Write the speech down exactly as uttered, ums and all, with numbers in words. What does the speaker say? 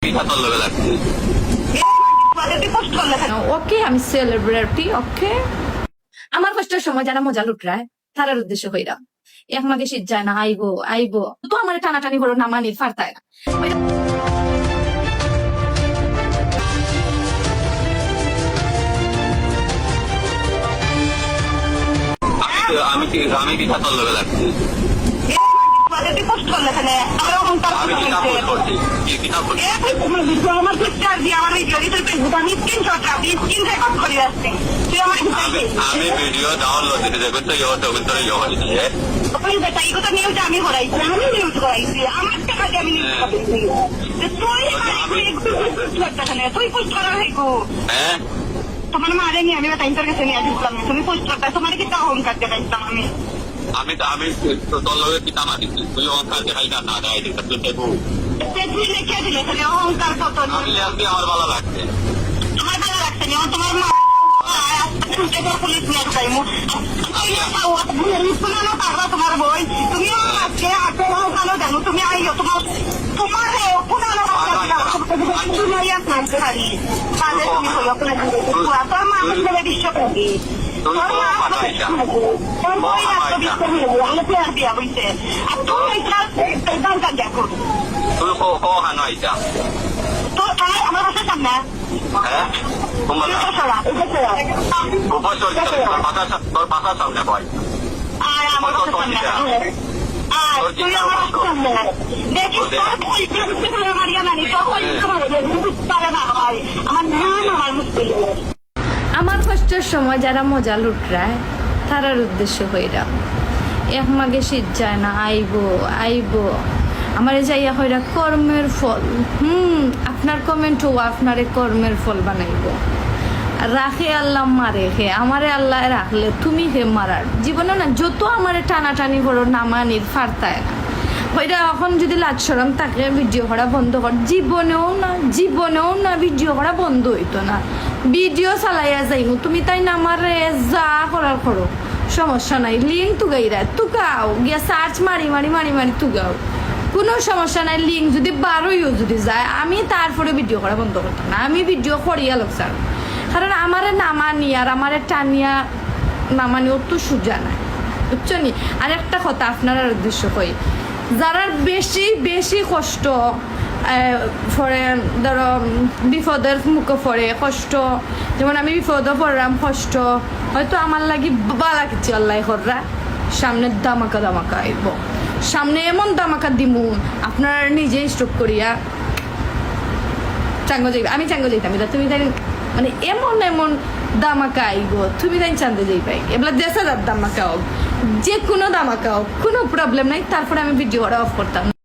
পিঠা তোর লগে লাগছে। ওকে, আমি সেলিব্রিটি, ওকে। আমার কষ্টর সময় যারা মজা লুটরায়, তারার উদ্দেশ্য কইরা, এক মাঘে শীত যায় না, আইবো, আইবো। তো আমার টানাটানি করো, না মানির ফারতায় না। আমি কি, আমি কি, আমি পিঠা তোর লগে লাগছি? এ, তুই পোস্ট করলে কেনে? আমরা অহংকার আমি করতে কিতাব হইছে। পোস্ট করছি। কি কিতাব হইছে? এ, তুই আমার ভিডিও, আমার পিকচার দিয়ে আমার ভিডিও, তুই Facebook, আমি স্ক্রিনশট রাখি, স্ক্রিন রেকর্ড করে রাখছি। তুই আমার আমি, আমি ভিডিও ডাউনলোড দিতে যাবেন তো, ইয়ে, তখন তোর ইয়ে হয়ে যায়। ওই বেটা, এই কথা নিউজ আমি করাইছি, আমি নিউজ করাইছি, আমার টাকা দিয়ে আমি নিউজ করাইছি। তো তুই আমি, তুই পোস্ট করতে কেনে? তুই পোস্ট করার হইব। হ্যাঁ? তোমার মারে নিয়ে আমি বেটা ইন্টার গেছে নিয়ে আসলাম, তুমি পোস্ট করতে, তোমার কি তা অহংকার দেখাইতাম আমি? আমি তো, আমি তো তোর লগে কিতা মাতিছি? তুই অহংকার দেখাই না, না দেখাই দিস, তুই দেখবো। তে তুই লেখে দিলে, তাহলে অহংকার কত? আমি লেখছি, আমার ভালো লাগছে। আমার ভালো লাগছে না, তোমার মা, আজকে পুলিশ নিয়ে যাইমু। তুমি না পারবা তোমার বই, তুমিও আজকে হাতে ভালো জানো, তুমি আইও, তোমার, তোমার, এ, পুরানো ভাষা দিলাম, তোমার তুমি আইয়া মানতে পারি। বাদে তুমি কইও, তোমার, তোর মা আসলে বিশ্বকবি। তুই তোর কো মা হানো আইতা? তোর কো বই হানো আইতা? বিশ্বকবি, আমি তো আর বিয়া বইছে। আর তুই এটা, এটা কাজ দেখো। তুই কো, কো হানো আইতা? তোর, আমার, আমার বাসার সামনে। হ্যাঁ? কোন বাসা? উপসরা, উপসরা। উপসর, তোর বাসার সা-, তোর বাসার সামনে বয়। আর আমার বাসার সামনে। আর তুই আমার বাসার সামনে। দেখিস, তোর কই, তুই বুঝতে পারে মারিয়া নানি, তোর কই বুঝতে পারে, বুঝতে পারে না ভাই। আমার নাম আমার মুশকিল। আমার কষ্টর সময় যারা মজা লুটরায়, তারার উদ্দেশ্য কইরা, এক মাঘে শীত যায় না, আইবো, আইবো। আমারে যাইয়া কইরা কর্মের ফল। হুম, আপনার কমেন্টও আপনারে কর্মের ফল বানাইবো। রাখে আল্লাহ, মারে খে, আমারে আল্লাহ রাখলে তুমি খে মারার। জীবনে না, যত আমারে টানাটানি করো, না মানির ফারতায় না। কইরা এখন যদি লাজ শরম থাকে, ভিডিও করা বন্ধ কর। জীবনেও না, জীবনেও না, ভিডিও করা বন্ধ হইতো না। ভিডিও চালাইয়া যাইমু, তুমি তাইন আমারে যা করার করো, সমস্যা নাই। লিংক তুগাইরা, তুগাও, গিয়া সার্চ মারি, মারি, মারি, মারি তুগাও, কোনো সমস্যা নাই। লিংক যদি বারোইও যদি যায়, আমি তারপরে ভিডিও করা বন্ধ করতাম না, আমি ভিডিও করিয়া লোক স্যার। কারণ আমারে না মানি আর আমারে টানিয়া না মানি অত সুজা নাই, বুঝছো নি? আর একটা কথা আপনারার উদ্দেশ্য কই, যারার বেশি বেশি কষ্ট, আহ, পড়ে, ধরো, উম, বিপদের মুখে পড়ে, কষ্ট, যেমন আমি বিপদও পড়লাম, কষ্ট, হয়তো আমার লাগি বালা কিছু আল্লাহ কররা, সামনে ধামাকা ধামাকা আইব, সামনে এমন ধামাকা দিমু, আপনারা নিজে স্টপ করিয়া চাঙ্গো যাইবে, আমি চাঙ্গো যাইতাম, এটা তুমি তাই, মানে, এমন এমন ধামাকা আইব, তুমি তাই চান্দে যাইবাই। এবার দেশ হাজার ধামাকা হোক, যে কোনো ধামাকা হোক, কোনো প্রবলেম নাই, তারপরে আমি ভিডিও করা অফ করতাম।